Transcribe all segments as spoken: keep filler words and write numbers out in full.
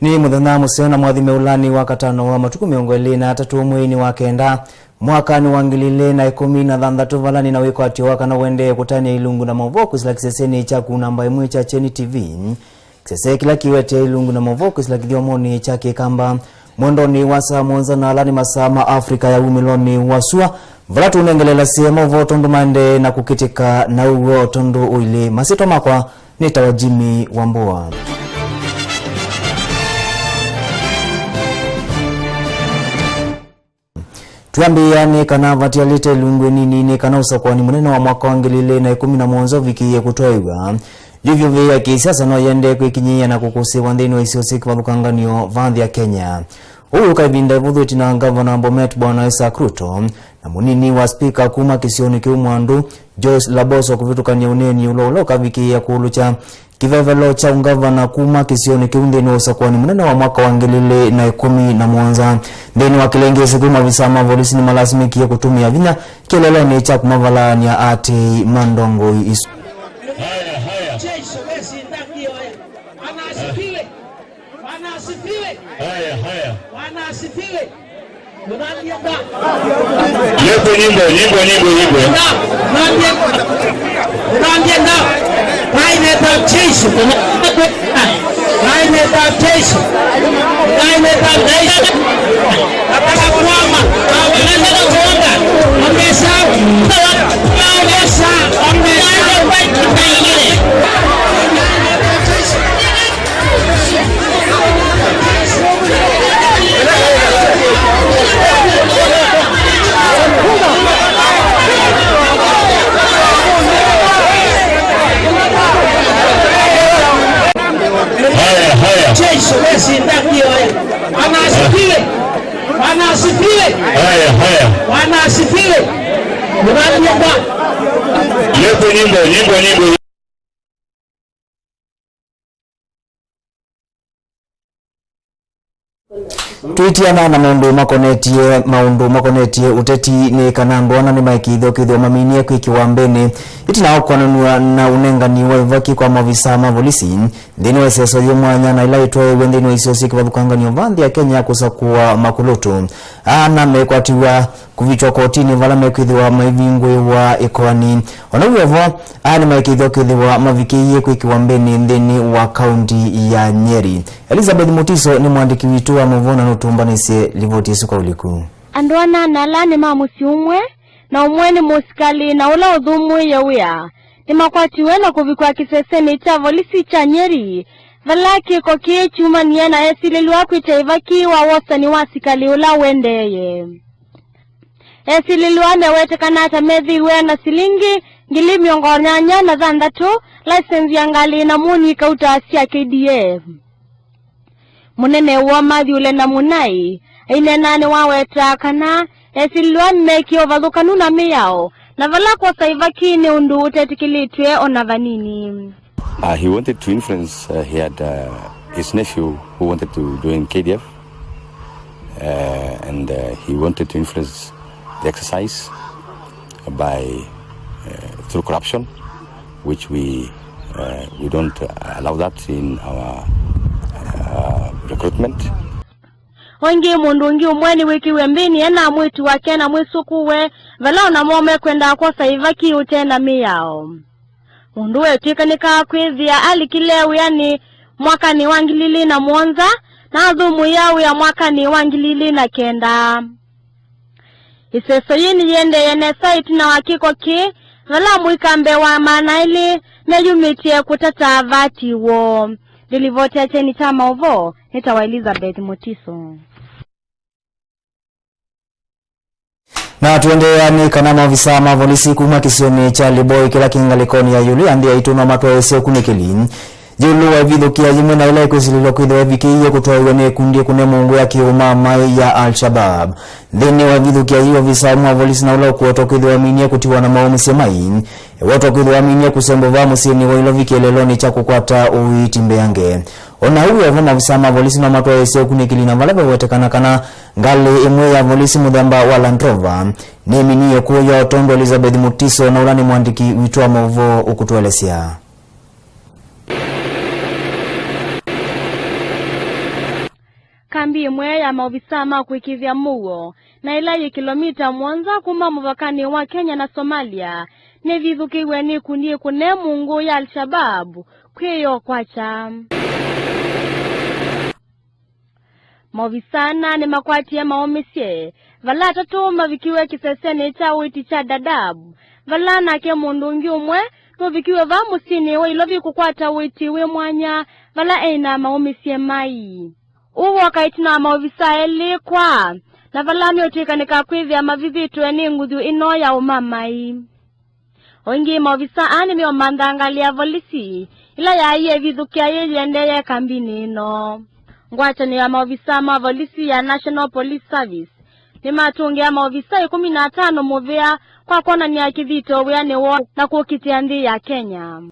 Nĩ mũthenya mũseo na mwathime ũlanĩ wa katano wa matukũ mĩongo ĩlĩ na atatũ mweinĩ wa kenda, mwakanĩ wa ngili ilĩ na ĩkũmi na thanthatũ, vala nĩ na wĩkwatyo wa kana ũendee kũtanĩa ilungu na maũvoo kwĩsĩla kĩsesenĩ kyaku namba ĩmwe kya Kyeni T V. Kĩsese kĩla kĩwetee ilungu na maũvoo kwĩsĩla kĩthyomonĩ kya Kĩkamba mwendonĩ wa saa mũonza, na ala nĩ masaa ma Africa ya wumĩlonĩ wa sua, vala tũnengelelasye maũvoo tondũ maendee na kũkĩtĩka na ũw'o tondũ ũilĩ. Masyĩtwa makwa nĩtawa Jimmy Wambua. Twambĩĩa nĩ kana vatialĩte ilungu ĩnini nĩ kana ũsakũani mũnene wa mwaka wa ngili ilĩ na ĩkũmi na mũonza ũvikĩĩe kũtwaĩw'a. Yu vyũvĩ ya kĩsiasa no yĩendee kwĩkinyĩĩa na kũkũsĩĩwa nthĩnĩ wa isio syĩ kĩvathũkanganyo va nthĩ ya Kenya. Ũu ũka ĩvinda ĩvũthũ ĩtina wa ngavana wa Bomet Bwana Isaac Ruto na mũnini wa spika kuma kĩsionĩ kĩu Mwandu, Joyce Laboso, kũvĩtũkany'a ũneeni ũla ũla ũkavikĩĩa kũũlũkya kĩvevelo kya ũngavana kuma kĩsionĩ kĩu nthĩnĩ wa ũsakũani mũnene wa mwaka wa ngili ilĩ na ĩkũmi na mũonza. Nthĩnĩ wa kĩlengesi kĩu, mavisa ma volisi nĩmalasimĩkie kũtũmĩa vinya kĩeleelonĩ kya kũmavalaany'a aatĩĩi ma ndongoi isu. Haya, haya. Jeshi, jeshi, ndio, eh. Bwana asifiwe. Bwana asifiwe. Haya, haya. Bwana asifiwe. Unanienda. Lete nyimbo, nyimbo, nyimbo, nyimbo. Unanienda. Unanienda. Kaineta jeshi. Kaineta jeshi. Kaineta jeshi. Nataka kuomba. Nataka kuomba. Ongeza. Ongeza. Ongeza. Haya, haya. Jeshi, wewe si ndio hiyo, eh? Bwana asifiwe. Bwana asifiwe. Haya, haya. Bwana asifiwe. Unaniomba. Lete nyimbo, nyimbo, nyimbo. Tũitiana na maũndũ makonetye, maũndũ makonetye ũteti nĩ kana andũ ana nĩmaĩkĩĩthya kwĩthĩwa maminie kwĩkĩwa mbeenĩ ĩtina wa kũkonanw'a na ũnengani wa ivaki kwa maovisa ma volisi nthĩnĩ wa ĩseso yĩ mwanya na ĩla ĩtwaĩwe nthĩnĩ wa isio syĩ kĩvathũkanganyo va nthĩ ya Kenya kũsakũa makũlũtũ. Ana mekwatiw'a kũvikywa kotinĩ vala mekwĩthĩwa maivingũĩwa ĩkoani. O na wĩ o vo, aa nĩmaĩkĩĩthya kwĩthĩwa mavikĩie kwĩkĩwa mbeenĩ nthĩnĩ wa kaunti ya Nyeri. Elizabeth Mutiso nĩ mwandĩki witũ wa maũvoo na nũtũmbanĩsye livoti ĩsu kwa ũliku. Andũ anana ala nĩ ma mũsyĩ ũmwe, na ũmwe nĩ mũsikalĩ na ũla ũthũmũĩe wĩa, nĩmakwatiwe na kũvikwa kĩsesenĩ kya volisi kya Nyeri, vala kĩko kĩĩ kyumanie na esilĩlw'a kwĩtya ĩvaki wa wosani wa sikalĩ ũla ũendeeye. Esilĩlw'a mewetekana ta methĩiwe na silingi ngili mĩongo nyanya na thanthatũ, license ya ngalĩ na mũni kauta sya K D F. Mũnene woo Matthew Lenda Munai aineena nĩwaweta kana esilĩlw'a nĩmeekie ũvathũkanu na mĩao, na vala kwosa ivaki nĩ ũndũ ũtetĩkĩlĩtw'e o na vanini. Uh, he wanted to influence, uh, he had, uh, his nephew who wanted to join K D F, uh, and, uh, he wanted to influence the exercise by, uh, through corruption, which we, uh, we don't, uh, allow that in our, uh, recruitment. O ĩngĩ, mũndũ ũngĩ ũmwe nĩwĩkĩwe mbĩnĩ e na mwĩĩtu wake na mwĩsũkũũe, vala o namo mekwendaa kwosa ĩvaki ũte na mĩao. Mũndũ ũũ etw'ĩkanĩkaa kwĩthĩa alikile wĩanĩ mwakanĩ wa ngili ilĩ na mũonza, na athũmũĩa wĩa mwakanĩ wa ngili ilĩ na kenda. Ĩseso yĩĩ nĩyĩendee nesa ĩtina wa kĩko kĩĩ, vala mũika mbee wa maana elĩ meyumĩtye kũtata vati woo. Ndĩlivoti ya kyeni kya maũvoo nĩtawa Elizabeth Mutiso. Na tũendeea nĩ kana maovisaa ma volisi kuma kĩsionĩ kya Liboi kĩla kĩ ngalĩkonĩ ya ĩũlũ ya nthĩ yaitũ no matwaĩĩsye ũkunĩkĩli ĩũlũ wa ĩvithũkĩa yĩmwe na ĩla ĩkwĩsilĩlw'a kwĩthĩwa ĩvikĩĩie kũtwaĩw'a nĩ ĩkundi ĩkũne mũungu ya kĩũmamaĩ ya Al-Shabab. Nthĩnĩ wa ĩvithũkĩa yĩĩ, ovisa ũmwe wa volisi na ũla ũkwetwa kwĩthĩwa aminie kũtiwa na maũmĩsye mai, ewetwa kwĩthĩwa aminie kũsembwa vaa mũsyĩnĩ wa Ilovi kĩeleelonĩ kya kũkwata ũiiti mbeange. O na ũu wĩ o vo, maovisaa ma volisi no matwaĩĩsye ũkunĩkĩli na vala vewetekana kana ngalĩ ĩmwe ya volisi mũthemba wa Land Rover nĩminie kũya, o tondũ Elizabeth Mutiso na ũla nĩ mwandĩki witũ wa maũvoo ũkũtũelesya. Kambi ĩmwe ya maovisaa ma kũĩkĩĩthya mũuo, na ĩla yĩ kĩlomita mũonza kuma mũvakanĩ wa Kenya na Somalia, nĩvithũkĩiwe nĩ ikundi ĩkũne mũngũ ya Al-Shabaab kwĩyĩwa kwakya. Maovisaa ana nĩmakwatie maũmĩsye, vala atatũ mavikiwe kĩsesenĩ kya ũiiti kya Dadaab, vala nake mũndũ ũngĩ ũmwe nũvikiwe vaa mũsyĩnĩ wa Ilovi kũkwata ũiiti wĩ mwanya, vala eĩ na maũmĩsye mai. Ũu woka ĩtina wa maovisaa elĩ kwaa, na vala meũtw'ĩkanĩka kwĩthĩa mavithĩtwe nĩ nguthu ĩno ya ũmamai. O ĩngĩ, maovisaa aa nĩmeũmantha ngalĩ ya volisi ĩla yaaie ĩvithũkĩa yĩyĩendeeye kambinĩ ĩno. Ngwatanĩo ya maovisaa ma volisi ya National Police Service nĩmatũngĩa maovisaa ĩkũmi na atano mũvea kwa kwonany'a kĩthito wĩanĩ woo na kũkitĩa nthĩ ya Kenya.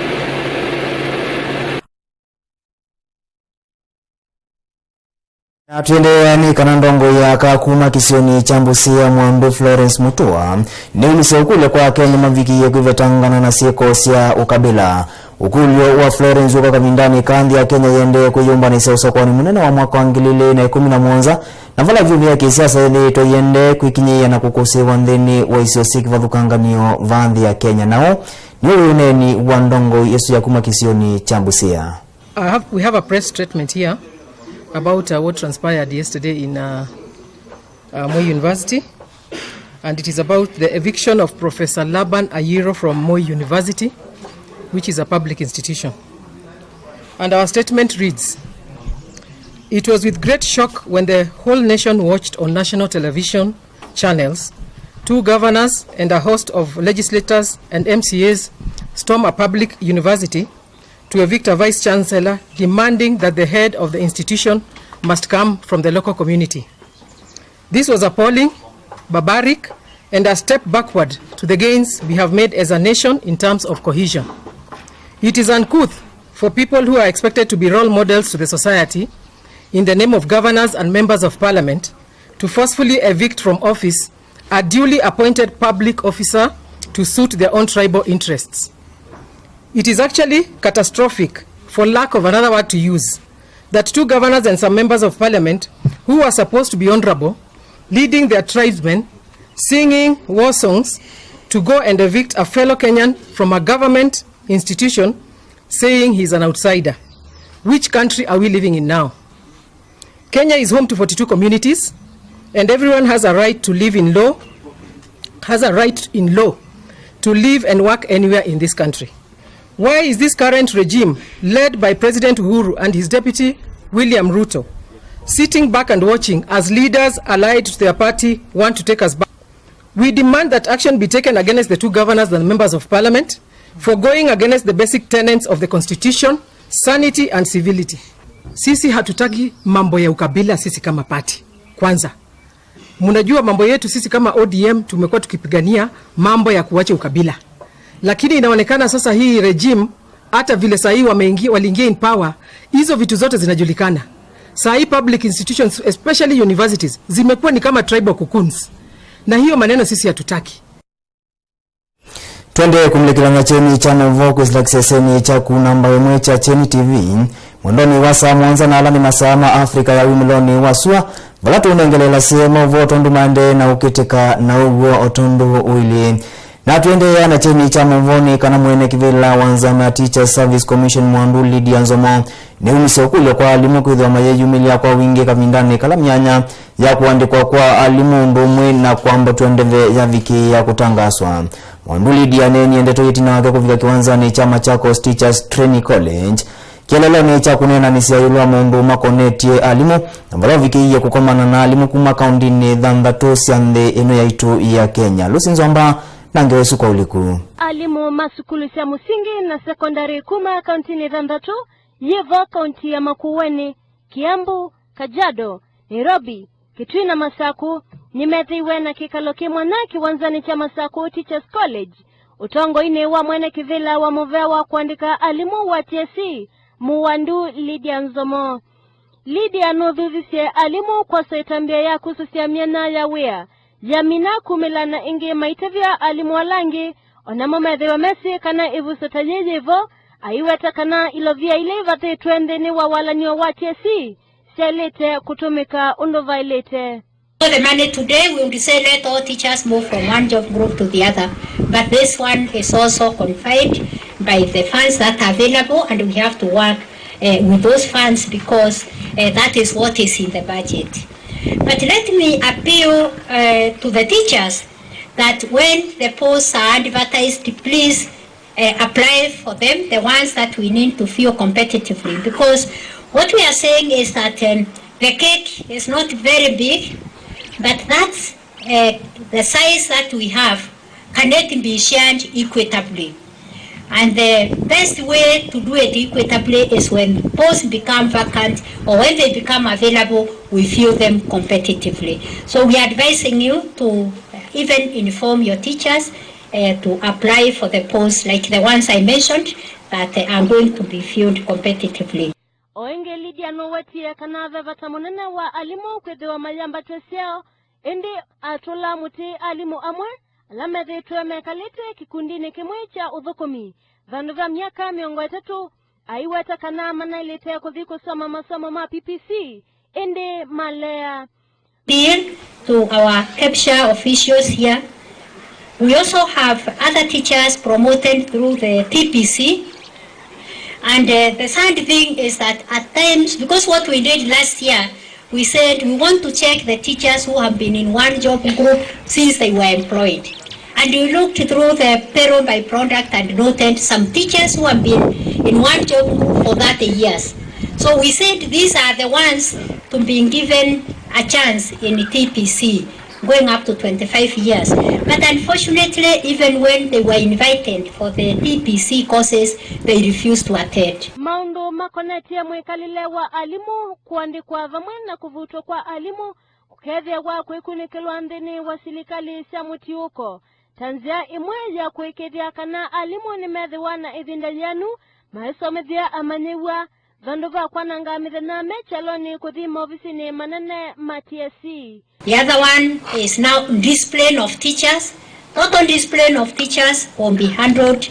Na tũendeea nĩ kana ndongoi ya aka kuma kĩsionĩ kya Busia Mwandu Florence Mutua nĩumisye ũkũlyo kwa Akenya mavikĩie kwĩvetangana na syĩko sya ũkabila. Ũkũlyo wa Florence ũka kavindanĩ ka nthĩ ya Kenya yĩendee kwĩyũmbanĩsya ũsokonĩ mũnene wa mwaka wa ngili ilĩ na ĩkũmi na mũonza, na vala vyũvĩ ya kĩsiasa yĩthĩĩtwe yĩendee kwĩkinyĩĩa na kũkũsĩĩwa nthĩnĩ wa isio syĩ kĩvathũkanganio vaa nthĩ ya Kenya. Nao nĩ ũũ wĩ ũneeni wa ndongoi ĩsu ya kuma kĩsionĩ kya Busia. I have, we have a press statement here about, uh, what transpired yesterday in, uh, uh, Moi University, and it is about the eviction of Professor Laban Ayiro from Moi University, which is a public institution. And our statement reads, "It was with great shock when the whole nation watched on national television channels two governors and a host of legislators and M C As storm a public university to evict a vice chancellor, demanding that the head of the institution must come from the local community. This was appalling, barbaric, and a step backward to the gains we have made as a nation in terms of cohesion. It is uncouth for people who are expected to be role models to the society, in the name of governors and members of parliament, to forcefully evict from office a duly appointed public officer to suit their own tribal interests. It is actually catastrophic, for lack of another word to use, that two governors and some members of parliament who are supposed to be honorable, leading their tribesmen, singing war songs, to go and evict a fellow Kenyan from a government institution, saying he is an outsider. Which country are we living in now?" Kenya is home to forty-two communities, and everyone has a right to live in law, has a right in law to live and work anywhere in this country. Why is this current regime, led by President Uhuru and his deputy William Ruto, sitting back and watching as leaders allied to their party want to take us back? We demand that action be taken against the two governors and members of parliament for going against the basic tenets of the constitution, sanity and civility. Sisi hatutaki mambo ya ukabila sisi kama party. Kwanza, mnajua mambo yetu sisi kama O D M tumekuwa tukipigania mambo ya kuacha ukabila. Lakini inaonekana sasa hii regime, hata vile saa hii wameingia, waliingia in power, hizo vitu zote zinajulikana. Saa hii public institutions, especially universities, zimekuwa ni kama tribal cocoons. Na hiyo maneno sisi hatutaki. Twendee kũmulĩkĩlany'a kyeni kya maũvoo kwĩsĩla kĩsesenĩ kyaku namba ĩmwe kya Kyeni T V, mwendonĩ wa saa mũonza, na ala nĩ masaa ma Africa ya wumĩlonĩ wa sua, vala tũũnengeleelasye maũvoo tondũ maendee na ũkĩtĩka na ũw'o o tondũ ũilyĩ. Na tũendeea na kyeni kya maũvoo nĩ kana mwene kĩvĩla wa nzama ya Teachers Service Commission Mwandu Lydia Nzomo nĩumisye ũkũlyo kwa alimũ kwĩthĩwa mayĩyumĩlya kwa wingĩ kavindanĩ kala myanya ya kũandĩkwa kwa alimũ ũndũ ũmwe na kwambatw'a ndeve yavikĩĩa kũtangaswa. Mwandu Lydia aneenie ndeto ĩtina wake kũvika kĩwanzanĩ kya Machakos Teachers Training College kĩeleelonĩ kya kũneenanĩsya ĩũlũ wa maũndũ makonetye alimũ, na vala ũvikĩie kũkomana na alimũ kuma kaũndĩnĩ thanthatũ sya nthĩ ĩno yaitũ ya Kenya. Lucy Nzomba na ngewa ĩsu kwa ũliku. Alimũ ma sukulu sya mũsingi na sekondalĩ kuma kaũndĩnĩ thanthatũ yĩ vo kaũndĩ ya Makueni, Kiambu, Kajiado, Nairobi, Kitui na Masaku nĩmethĩiwe na kĩkalo kĩ mwanya kĩwanzanĩ kya Masaku Teachers College, ũtongoinĩ wa mwene kĩvĩla wa mũvea wa kũandĩka alimũ wa T S C, Mwandu Lydia Nzomo. Lydia nũthuthisye alimũ kwosa ĩtambya ya kusũsya myanya ya wĩa yamina kumĩla na ĩngĩ maitethya alimũ ala angĩ, o namo methĩwe mesĩ kana ĩvuso ta yĩĩ yĩ vo, aiweta kana ilovia ila ivathĩtwe nthĩnĩ wa walany'o wa T S C yaĩlĩte kũtũmĩka ũndũ vaĩlĩte. So the money today, we would say let all teachers move from one job group to the other, but this one is also confined by the funds that are available, and we have to work, eh, with those funds because, eh, that is what is in the budget. But let me appeal, eh, to the teachers that when the posts are advertised, please, eh, apply for them, the ones that we need to fill competitively, because what we are saying is that, um, the cake is not very big, but that's, eh, the size that we have cannot be shared equitably. And the best way to do it equitably is when posts become vacant or when they become available, we fill them competitively. So we are advising you to even inform your teachers, eh, to apply for the posts like the ones I mentioned that, eh, are going to be filled competitively. O ĩngĩ, Lydia nũwetie kana ve vata mũnene wa alimũ kwĩthĩwa mayambatya syao, ĩndĩ atũla mũtĩ alimũ amwe ala methĩĩtwe mekalĩte kĩkundinĩ kĩmwe kya ũthũkũmi vandũ va myaka mĩongo ĩtatũ, aiweta kana manaĩlĩte kũthi kũsoma masomo ma P P C, ĩndĩ malea. Appeal to our KEPSHA officials here. We also have other teachers promoted through the P P C. And, uh, the sad thing is that at times, because what we did last year, we said we want to check the teachers who have been in one job group since they were employed. And we looked through the payroll by product and noted some teachers who have been in one job group for thirty years. So we said these are the ones to be given a chance in T P C, going up to twenty-five years. But unfortunately, even when they were invited for the T P C courses, they refused to attend. Maũndũ makonetye mwĩkalĩle wa alimũ kũandĩkwa vamwe na kũvutwa kwa alimũ kũkethĩawa kwĩkunĩkĩlwa nthĩnĩ wa silikalĩ sya mũtiũko ta nzĩa ĩmwe ya kũĩkĩĩthya kana alimũ nĩmethĩwa na ĩvinda yĩanu maisomethya amanyĩw'a, vandũ va kwananga mĩthenya me kyalonĩ kũthi maovisinĩ manene ma T S C. The other one is now discipline of teachers. Total discipline of teachers will be handled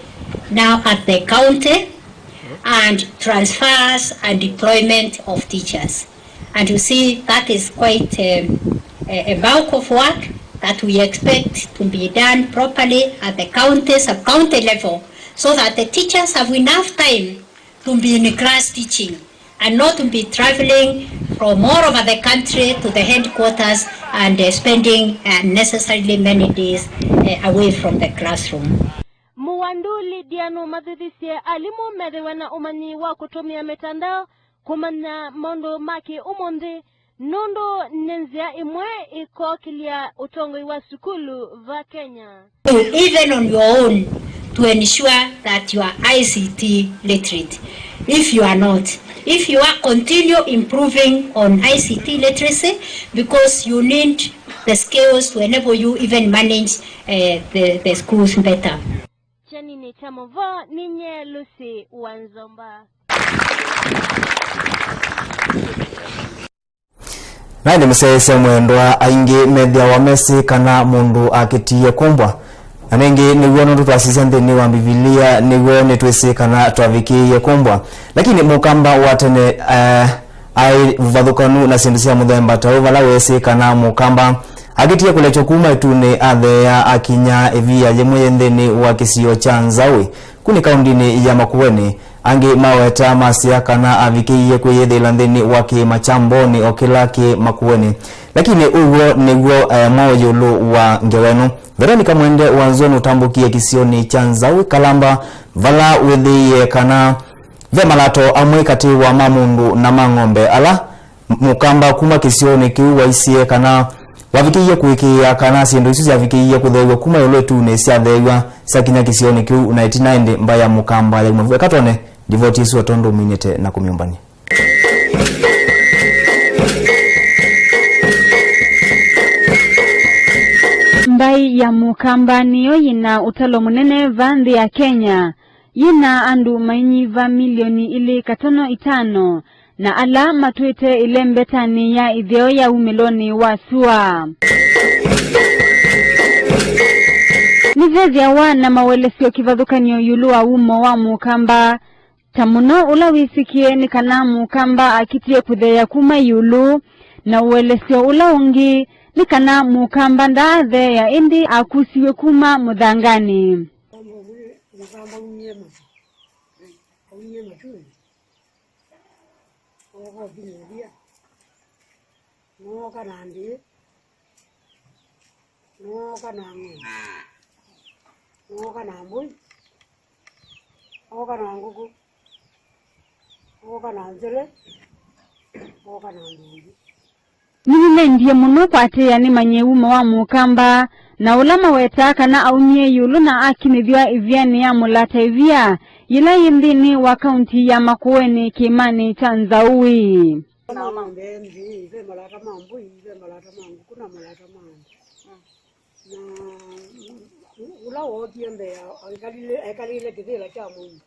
now at the county and transfers and deployment of teachers. And you see, that is quite, um, a, a bulk of work that we expect to be done properly at the county, sub-county level, so that the teachers have enough time to be in class teaching and not to be traveling from all over the country to the headquarters and, uh, spending, uh, unnecessarily many days, uh, away from the classroom. Mũwandu Lydia nũmathithisye alimũ methĩwe na ũmanyi wa kũtũmĩa mĩtandao kũmanya maũndũ ma kĩ-ũmũnthĩ, nũndũ nĩ nzĩa ĩmwe ĩkokĩlya ũtongoi wa sukulu va Kenya. Even on your own to ensure that you are I C T literate. If you are not, if you are, continue improving on I C T literacy, because you need the skills to enable you even manage, eh, the, the schools better. Kyaninĩ kya maũvoo nĩ nyie Lucy Wanzomba. Na ĩndĩ mũsyaĩĩsya mwendwa, aingĩ methĩawa mesĩ kana mũndũ akĩtie kũmbwa. Na nĩngĩ nĩw'o nũndũ twasisya nthĩnĩ wa Mbivilia, nĩw'o nĩtwĩsĩ kana twavikĩĩie kũmbwa. Lakini mũkamba wa tene, eh, aĩ vathũkanu na syĩndũ sya mũthemba ta ũũ, vala weesĩ kana mũkamba akĩtie kũlekywa kuma ĩtunĩ atheea akinya ĩvia yĩmwe yĩ nthĩnĩ wa kĩsio kya Nzaũĩ, kũu nĩ kaũndĩnĩ ya Makueni. Angĩ maweta masya kana avikĩie kwĩyĩthĩĩla nthĩnĩ wa kĩĩma kya Mboni o kĩla kĩ Makueni. Lakini ũw'o nĩw'o, eh, mwaũ ĩũlũ wa ngewa ĩno? Veronica Mwende wa Nzũa nũtambũkie kĩsionĩ kya Nzaũĩ Kalamba, vala wĩthĩie kana ve malato amwe katĩ wa ma mũndũ na ma ng'ombe ala mũkamba kuma kĩsionĩ kĩu waisye kana wavikĩie kũĩkĩĩa kana syĩndũ isu syavikĩie kũtheew'a kuma ĩũlũ ĩtunĩ syatheew'a syakinya kĩsionĩ kĩu, na ĩtina ĩndĩ mbaĩ ya mũkamba yauma vu. Eka twone livoti ĩsu o tondũ ũminĩte na kũmyũmbany'a. Mbaĩ ya mũkamba nĩyo yĩna ũtalo mũnene va nthĩ ya Kenya. Yĩna andũ mainyiva milioni ilĩ katono itano, na ala matwĩte ĩlembetanĩ ya ĩtheo ya umĩlonĩ wa sua. Nĩvethĩawa na mawelesyo kĩvathũkany'o ĩũlũ wa wumo wa mũkamba. Ta mũno ũla wĩsĩkĩe nĩ kana mũkamba akitie kũtheea kuma ĩũlũ, na ũelesyo ũla ũngĩ nĩ kana mũkamba ndaatheea ĩndĩ akusiw'e kuma mũthanganĩ. Mũkamba umie matu, umie matunĩ, ooka ũkinyĩthia, nooka na ndĩĩ, nooka na ng'ombe, nooka na mbũi, ooka na ngũkũ, ooka na nzele, ooka na andũ aingĩ. Nĩnĩnendie mũno kũatĩĩa nĩmanye wumo wa mũkamba, na ũla mawetaa kana aumie ĩũlũ na akinyĩthw'a ĩvianĩ ya Mũlata Ĩvia, yĩla yĩ nthĩnĩ wa kaunti ya Makueni kĩĩmanĩ kya Nzaũi. Na ng'ombe nthĩ, ve malata ma mbũi, ve malata ma ngũkũ na malata ma andũ. Na ũla wookie mbee, ekalile, ekalile kĩvĩla kya mũndũ.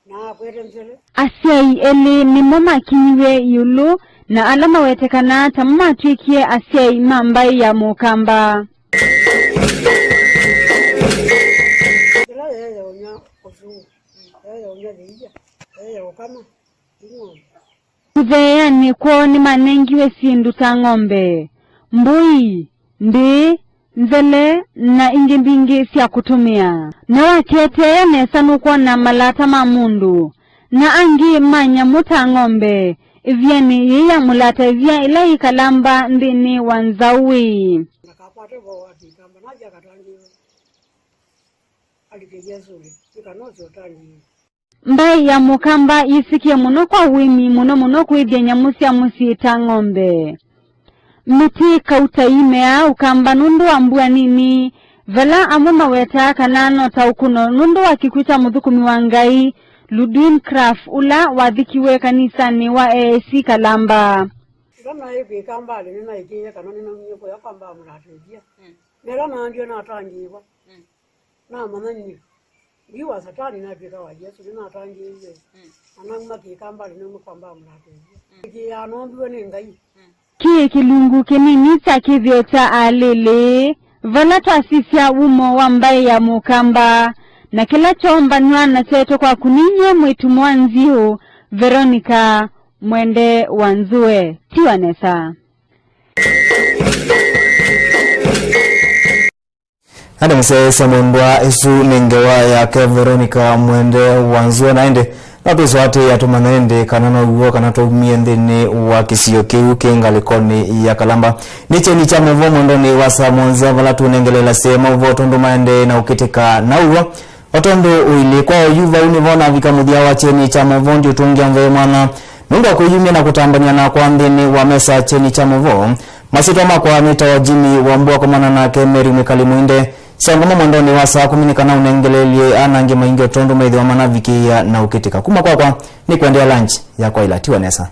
Na akwete nzele. Asyai elĩ nĩmo makinyiw'e ĩũlũ, na ala mawetekana tamo matw'ĩkie asyai ma mbaĩ ya mũkamba. Kĩla yeeya ũnya ũsũũ, yeeya ũnya thĩia, yeeya ũkama, ing'ombe. Kũtheeanĩ kwoo nĩmanengiwe syĩndũ ta ng'ombe, mbũi, ndĩĩ, nzele, na ingĩ mbingĩ sya kũtũmĩa. Na wakyeteea nesa nũkwona malata ma mũndũ, na angĩ ma nyamũ ta ng'ombe, ĩvianĩ yĩĩ ya Mũlata Ĩvia ĩla yĩ Kalamba nthĩnĩ wa Nzaũi. Ndakakwate vo wa kĩkamba, nathi akatangĩĩwe. Alike Yesũlĩ, nĩ kana ũsĩ ũtangĩĩwe. Mbaĩ ya mũkamba yĩsĩkĩe mũno kwa ũĩmi, mũno mũno kũĩthya nyamũ sya mũsyĩ ta ng'ombe. Mĩtĩ kauta imeaa ũkamba nũndũ wa mbua nini, vala amwe mawetaa kana no ta ũkũno nũndũ wa kĩkw'ũ kya mũthũkũmi wa Ngai, Ludwin Kraft, ũla wathikiwe kanisanĩ wa A I C Kalamba. Ĩla naĩ kwĩka mbalĩ nĩnaĩkĩĩe kana nĩnaumie kũya kwa mbaa Mũlata Ĩvia. Nela naambie natangĩĩwa. Namanya nyie. Ndi wa Satani, natw'ĩka wa Yesũ, nĩnatangĩĩiwe. Mm. Na nauma kĩkamba, nauma kwa mbaa Mũlata Ĩvia. Mm. Ĩkĩĩaa nombiwe nĩ Ngai. Mm. Kĩĩ kĩlungu kĩnini kya kĩthĩo kya alĩlĩ, vala twasisya wumo wa mbaĩ ya mũkamba, na kĩla kyoombanw'a na kyaetwe kwaku ninyie mwĩĩtu mwa nziũ, Veronica Mwende wa Nzue. Tiwa nesa. Ĩndĩ mũsyaĩĩsya mwendwa, ĩsu nĩ ngewa yake Veronica Mwende wa Nzue, na ĩndĩ no twĩsũatĩĩa tũmanye ĩndĩ kana now'o kana twaumie nthĩnĩ wa kĩsio kĩu kĩ ngalĩkonĩ ya Kalamba. Nĩ kyeni kya maũvoo mwendonĩ wa saa mũonza, vala tũnengelelasye maũvoo tondũ maendee na ũkĩtĩka na ũw'o. O tondũ ũilyĩ kwa oyu, vau nĩvo navika mũthya wa kyeni kya maũvoo. Ndiũtũngĩa mvee mwana nũndũ wa kwĩyumya na kũtambany'a nakwa nthĩnĩ wa mesa kyeni kya maũvoo. Masyĩtwa makwa nĩtawa Jimmy Wambua, komana nake Mary Mwĩkali Mũinde. Sya ngoma mwendonĩ wa saa kũmi nĩ kana ũnengeleelye ana angĩ maingĩ o tondũ methĩwa manavikĩĩa na ũkĩtĩka. Kuma kwakwa nĩ kũendea lunch ya kwaĩla. Tiwa nesa.